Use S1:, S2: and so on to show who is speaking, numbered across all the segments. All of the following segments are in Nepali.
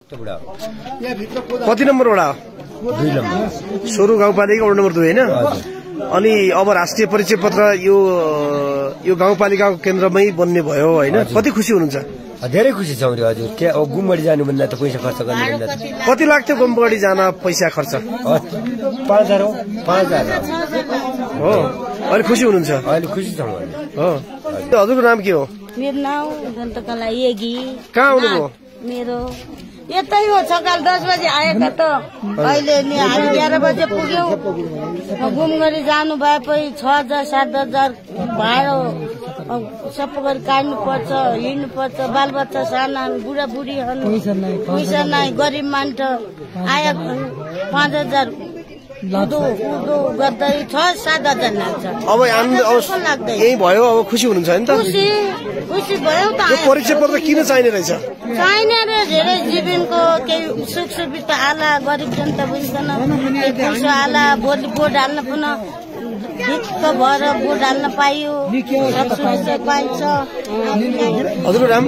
S1: कति नम्बर वडा?
S2: 2 नम्बर।
S1: सोरु गाउँपालिका वडा नम्बर 2 हैन? अनि अब राष्ट्रिय परिचय पत्र यो गाउँपालिकाको केन्द्रमै बन्ने भयो हैन? कति खुसी हुनुहुन्छ?
S2: धेरै खुसी छौँ रे हजुर। के अब गुम्बडी जानु भन्दा त पैसा खर्च गर्नु भन्दा
S1: कति लाग्थ्यो गुम्बडी जान पैसा खर्च?
S2: 5000 हो। 5000
S1: हो। अहिले खुसी हुनुहुन्छ?
S2: अहिले खुसी छौँ
S1: हो। हजुरको नाम के हो?
S3: मेरो नाम घण्टकला येगी।
S1: कहाँ आउनुभयो?
S3: मेरो यतै हो। सकाल 10 बजे आएका त अहिले नि हामी 11 बजे पुग्यौं। घुम गरी जानु भएपछि 6000 7000 भाडा सबै गरी काट्नु पर्छ, हिँड्नु पर्छ। बालबच्चा साना बुढाबुढी पैसा नै गरिब मान्छे आया 5000 उदो गर्दै 6-7 लाग्छ।
S1: अब यही भयो। अब खुसी हुनुहुन्छ नि त?
S3: खुसी भयो त।
S1: यो परिचय पत्र किन चाहिने रहेछ?
S3: चाहिने रे धेरै जीवनको केही सुख सुविधा आला, गरिब जनता बुझ्दैन पैसा आला, भोट हाल्न पनि ढिक्क भएर भोट हाल्न पाइयो, सुविधा पाइन्छ।
S1: हजुरको नाम?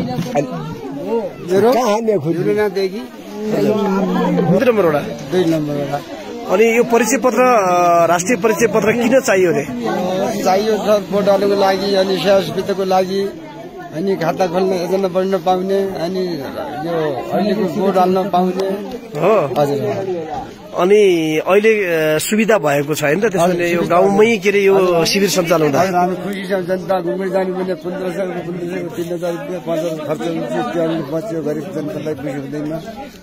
S1: कति नम्बर वडा?
S2: 2 नम्बर वडा।
S1: अनि यो परिचय पत्र राष्ट्रिय परिचय पत्र किन चाहियो रे?
S2: चाहियो सर भोट हाल्नुको लागि, अनि सेवा सुविधाको लागि, अनि खाता खोल्न एजेन्डा बढ्न पाउने, अनि यो अहिलेको भोट हाल्न पाउने
S1: हो।
S2: हजुर।
S1: अनि अहिले सुविधा भएको छ हैन त? त्यसैले यो गाउँमै के रे यो शिविर सञ्चालन हुँदा
S2: हामी खुसी छौँ। जनता घुम्दै जानु भने 1500 3000 रुपियाँ 5000 खर्च हुन्छ, त्यो बच्यो, गरिब जनतालाई खुसी हुँदैन।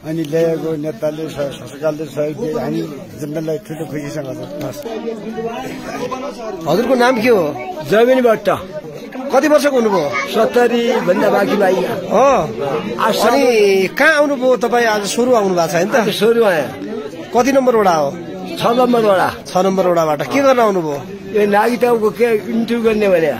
S2: अनि ल्याएको नेताले सरकारले सहयोग दिए, हामी जनतालाई ठुलो खुसीसँग छ।
S1: हजुरको नाम के हो?
S2: जमिनी भट्ट।
S1: कति वर्षको हुनुभयो?
S2: 70 भन्दा बाँकी भाइ
S1: हो। अनि कहाँ आउनुभयो तपाईँ? आज सुरु आउनु भएको छ हैन त?
S2: सुरु आयो।
S1: कति नम्बर वडा हो?
S2: 6 नम्बर वडा।
S1: 6 नम्बर वडाबाट के गर्न आउनुभयो?
S2: यो नागरिकताको के इन्टरभ्यू गर्ने भने